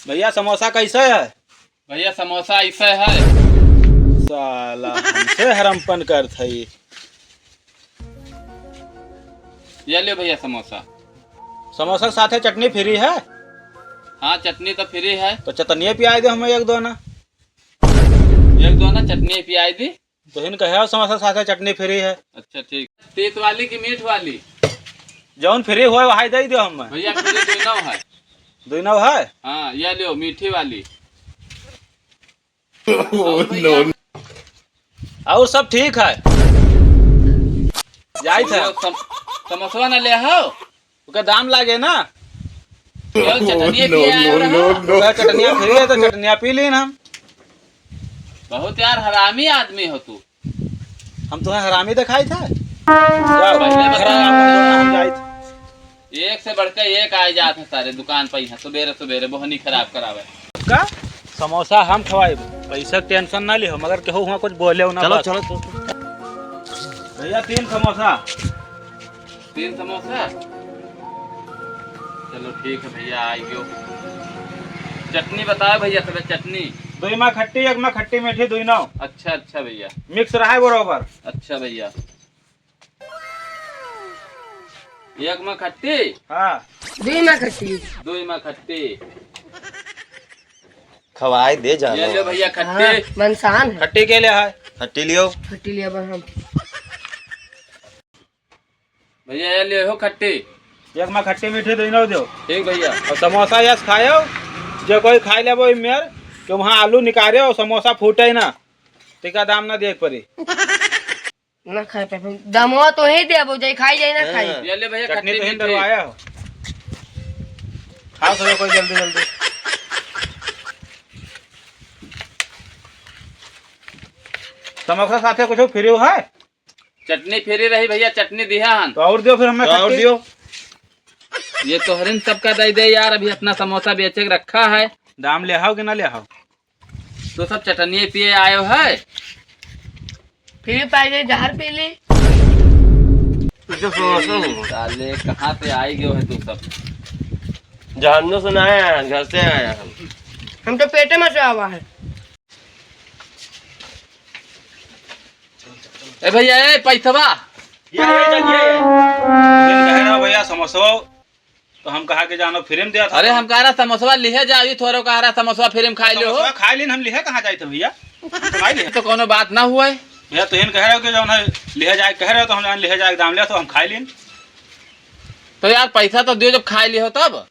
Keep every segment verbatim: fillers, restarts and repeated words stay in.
भैया, समोसा कैसे है? भैया, समोसा ऐसे है। साला हमसे हरमपन करत है। ये लो भैया समोसा। समोसा के साथे चटनी फ्री है? हाँ, चटनी तो फ्री है। तो चटनिया पियाई दे हमें एक दोना। एक दोना चटनी पियाई दी। तो हिन कहे हो समोसा साथे चटनी फ्री है। अच्छा, ठीक। तीत वाली कि मीठ वाली? जौन फ्री होए, वही दे दियो हमें। भैया, फ्री दुइनौ है। दुइनौ है? हाँ, ये लो, मीठी वाली। और भैया? और सब ठीक है। जाइत है। और सम-, समोसवा ना ले आओ। ओकर दाम लागे ना। यो चटनिया पिए आयो रहा। ओकर चटनिया फ्री है तो चटनिया पी लीन हम। बहुत यार हरामी आदमी हो तू। हम तुम्हें हरामी दिखाई था? जाओ, पहले घर बताओ। हम जाइत। एक से बढ़ के एक आए जात है सारे दुकान पे यहाँ सुबेरे सुबेरे बोहनी खराब करावे। का? समोसा हम खवाई, पैसा के टेंशन ना लिहो, मगर केहू हुआ कुछ बोले ना चलो, बस। चलो, चलो। भैया तीन समोसा। तीन समोसा? चलो ठीक है भैया, आ गयो। चटनी बताओ भैया, सब चटनी। दुई मा खट्टी, एक मा खट्टी मीठी, दुइनौ। अच्छा, अच्छा भैया। मिक्स रहा है बरोबर। अच्छा भैया। एक मा खट्टी? हाँ। दुई मा खट्टी। दुई मा खट्टी। खवाई दे जानो। ये लो भैया खट्टी। हाँ, मनसान है। खट्टी के लिए है? खट्टी लियो। खट्टी लिया बा हम। भैया, ये ले हो खट्टी। एक मा खट्टी मीठी दुइनौ दो। ठीक भैया। और समोसा यस खायो, जो कोई खाई लेबो ई मेर, कि वहाँ आलू निकाले और समोसा फूटे ना, टिका दाम ना देख पड़ी। ना खाए पे, दमवा तो ही देबो, जाई खाई जाई ना खाई। हाँ। ये ले भैया, चटनी खट्टी तो ही मीठी। डरवाया हो। खाओ सब कोई जल्दी जल्दी। समोसा साथे कुछ फ्री है? चटनी फ्री रही भैया, चटनी दिहा हन। तो और दियो फिर हमें तो और खट्टी। दियो। ये तोहरिन सबका दे दे यार, अभी अपना समोसा बेचे के रखा है। दाम ले आओ कि ना ले आओ? तो सब चटनिए पिए आयो है। फ्री पाई जाई, जहर पी ली। तुझे समोसा नहीं है। साले कहाँ से आई गयो है तू सब? जहन्नुम से ना आया है, घर से आया है। हम तो पेटे में से आवा है। ए भैया, ए पैसवा। ये, ये, ये, ये। फिर कहे ना भैया समोसा, तो हम कहा के जानो फ्री में दिया था। अरे हम कहा रहा समोसवा लिहे जाओ, ये थोड़ो कहा रहा समोसवा फ्री में खाई लो हो। समोसवा खाई लीन, हम लिहे कहाँ जाइत है भैया? हम तो नहीं लिहे। तो कोनो बात ना हुआ है। भैया तो हिन कह रहे हो कि जौन है लिहे जाए कह रहे हो, तो हम जौन लिहे जाए दाम ले तो हम खाई लीन। तो यार पैसा तो दियो जब खाई लिहो तब।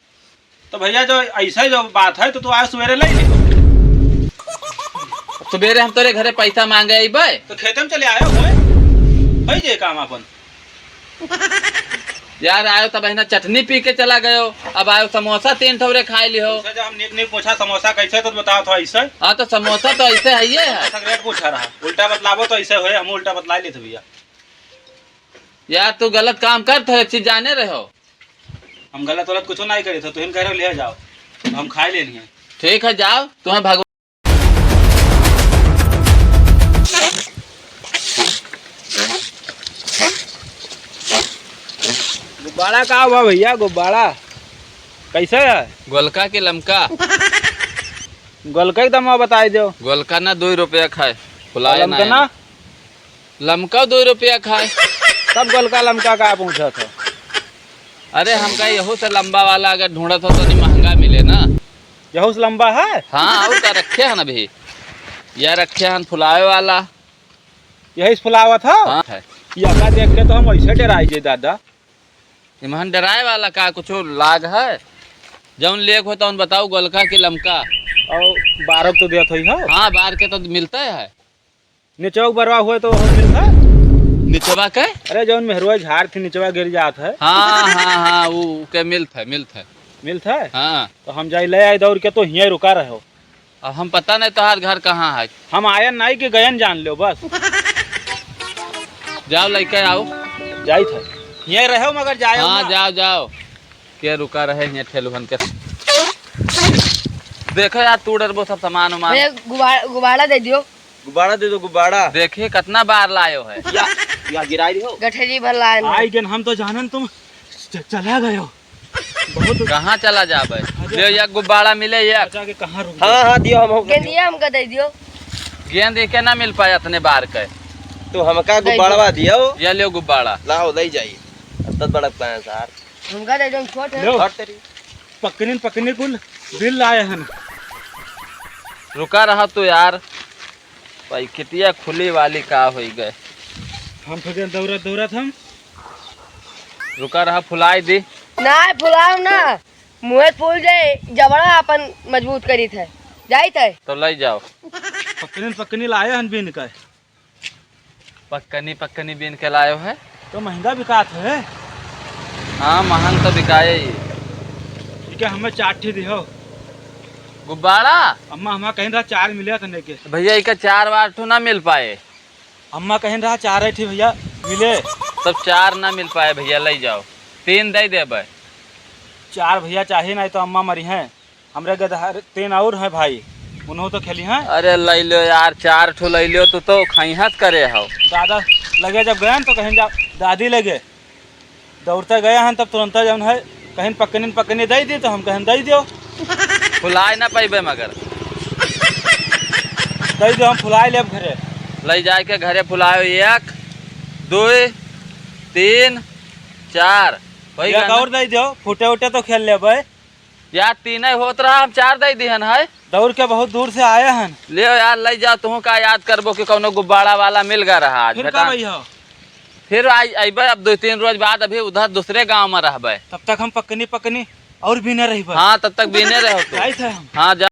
तो भैया, जो ऐसा ही जो बात है, तो तू आज सुबेरे ले लियो। सुबेरे हम तोरे घरे पैसा मांगे अइबे? तो खेते में चले आयो होए, होई जे काम अपन। यार, आयो तब हिना चटनी पी के चला गयो, अब आयो समोसा तीन ठौरे खाए लिहो। अच्छा, जब हम नीक नीक पूछा समोसा कैसे, तो बताओ थोड़ा ऐसे। हाँ, तो समोसा तो ऐसे है, ये है। सिगरेट पूछा रहा, उल्टा बतलाबो तो ऐसे होए, हम उल्टा बतला लेते भैया। यार, तू गलत काम करत हो, एक चीज जाने रहो। हम गलत वलत कुछो नाहीं करे थे, तुहिन कह रहे हो ले जाओ, तो हम खाए लेनी है। ठीक है, जाओ, तुम्हें भगवान। गुब्बारा का हुआ भैया, गुब्बारा कैसे है? गोलका के लमका? गोलका के दाम बताई दो। गोलका ना दो रुपया खाए, फुलाए और लमका ना ना? है। लमका दो रुपया खाए। तब गोलका लमका का पूछत हो? अरे, हमका यहू से लंबा वाला अगर ढूंढत हो तो नहीं महंगा मिले ना। यहू से लंबा है? हाँ, और का रखे हन अभी? यह रखे हन फुलावे वाला। यही से फुलावत हो? हाँ, है। यका देख के तो हम ऐसे डराई जे दादा। इमहन डराए वाला का कुछ लाग है? जौन लेक हो तौन बताओ, गोलका की लमका? और बारह तो देत होई हो? हाँ, बार के तो मिलता है। निचवा बरवा हुए तो हम मिलत है। निचवा के? अरे, जौन मेहरुआ झाड़ थी, निचवा गिर जात है। हाँ, हाँ, हाँ, वो के मिलत है, मिलत है। मिलत है? हाँ। तो हम जाई ले आई दौड़ के, तो हियाँ रुका रहो। अब हम पता नहीं तोहार घर कहाँ है। हम आयन नहीं कि गयन जान लो बस। जाओ लेके आओ। जाइत है। हियाँ रहो मगर जाओ हाँ, ना। जाओ, जाओ। के रुका रहे हियाँ ठेलुहन के। देखो यार, तू डरबो सब सामान उमान। भैया, गुब्बारा, गुब्बारा दे दियो। गुब्बारा दे दो, गुब्बारा। देखिए, कितना बार लायो है। या, या गिराई रही हो। गठरी भर लाए हैं। आई गेन, हम तो जानन तुम च-, चला गयो। बहुत कहाँ चला जाबे? अरे ले, एक गुब्बारा मिले, एक। बचा के कहाँ रुक हाँ, हाँ, दियो, हम हो गेंदिया हमका दे दियो। गेंद एके ना मिल पाए अतने बार के। तो हमका दे दियो। गुब्बारा दियो। या लियो गुब्बारा। लाओ, ले जाई। अब तक बड़क पाए सार। हमका दे दो, हम छोट है। लो। हट तेरी। पकनिन, पकनी कुल बिल लाए हन। रुका रहा तू यार, पैकेटिया खुली वाली का होई गए। हम फिर दौड़त दौड़त हम। रुका रहा, फुलाई दी। ना फुलाओ ना, मुँहे फूल जाए, जबड़ा अपन मजबूत करीत है, जाइत है। तो ले जाओ। पकनिन, पकनी लाए हन बीन का। पक्कनी, पक्कनी बीन के लायो है। तो महंगा बिकात है। हाँ, महंग तो बिकाए ही। ठीक है, हमें चार ठे दिहो। गुब्बारा? अम्मा, हमा कहिन रहा चार मिले तने के। भैया, इका चार वार ठो ना मिल पाए। अम्मा कहिन रहा चार ठे भैया मिले। तब चार ना मिल पाए भैया, ले जाओ। तीन दे देबे। चार भैया चाही, नहीं तो अम्मा मरी हैं। हमरे गदहर तीन और हैं भाई, उन्हों तो खेली हैं। अरे लइ लो यार, चार ठो लइ लो, तू तो खैहत करे हो। दादा लगे जब गए न तो कहिन जा दादी लगे, दौड़ते गए हैं तब तुरंत जौन है कहिन पकनिन पकनी दे दी तो हम कहिन दे दियो। फुलाए ना पैबे मगर। दे दियो, हम फुलाए लेब घरे। लइ जाए के घरे फुलायो, एक, दो, तीन, चार। वही एक गाना। और दे दियो, फुटे उटे तो खेल लेबे। यार, तीन ही होत रहा, हम चार दे दिहन है। दौड़ के बहुत दूर से आए हन। ले यार, ले जा, तुहू का याद करबो कि कौनो गुब्बारा वाला मिल गया रहा आज, फिर बेटा। कब अइहो? फिर आई, अइबे अब दो तीन रोज बाद, अभी उधर दूसरे गांव में रहबे। तब तक हम पकनी पकनी और बीने रहिबे। हाँ, तब तक बीने रहो तू। जाइत है हम। हाँ, जा।